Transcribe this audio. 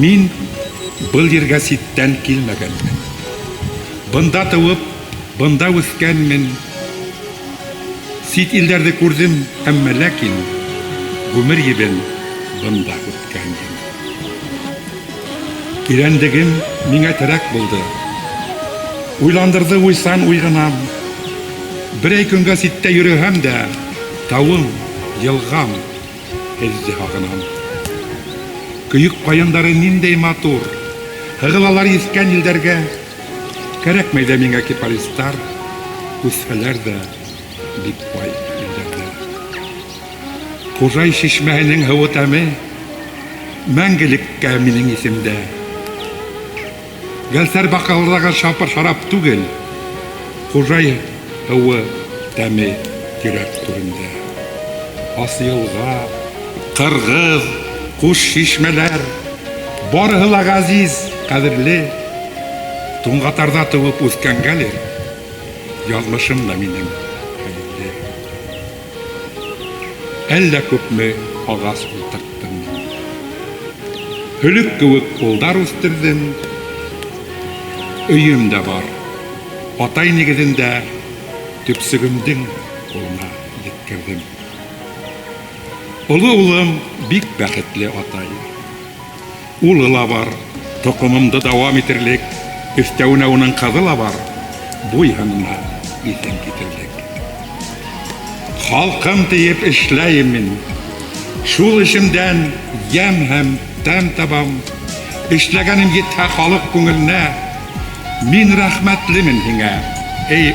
Мин был ергә ситтән килмәгәнмен. Бында тыуып, бында үҫкәнмен. Сит илдәрҙе күрҙем, әммә ләкин ғүмер ебен бында үткәнмен. Тирәнлегем миңә терәк булды. Уйландырҙы уйсан уйғынам. Берәй көнгә ситтә йөрөһәм дә, тауым, йылғам, һеҙҙе һағынам. Көйөк ҡайындары ниндәй матур, һығылалар иҫкән елдәргә. Кәрәкмәй ҙә миңә кипаристар, үҫһәләр ҙә бик бай илдәрҙә. Ҡужай шишмәһенең һыуы тәме мәңгелеккә минең иҫемдә. Гәлсәр бакалдағы шапыр шарап түгел, Хужай һыуы тәме йөрәк түрендә. Асйылға, Ҡырғыҙ, Ҡуш шишмәләр, барыһы ла ғәзиз, ҡәҙерле. Туңғатарҙа тыуып үҫкәнгәлер, яҙмышым да минең хәйерле. Әллә күпме ағас ултырттым мин. Һөлөк кеүек улдар үҫтерҙем. Өйөм дә бар. Атай нигеҙендә төпсөгөмдөң ҡулына еткерҙем. Оло улым бик бәхетле атай. Улы ла бар, тоҡомомдо дауам итерлек, өҫтәүенә уның ҡыҙы ла бар, буй-һынына иҫең китерлек. Халҡым тиеп эшләйем мин. Шул эшемдән йәм һәм тәм табам. Эшләгәнем етһә халыҡ күңеленә, мин рәхмәтлемен һиңә, эй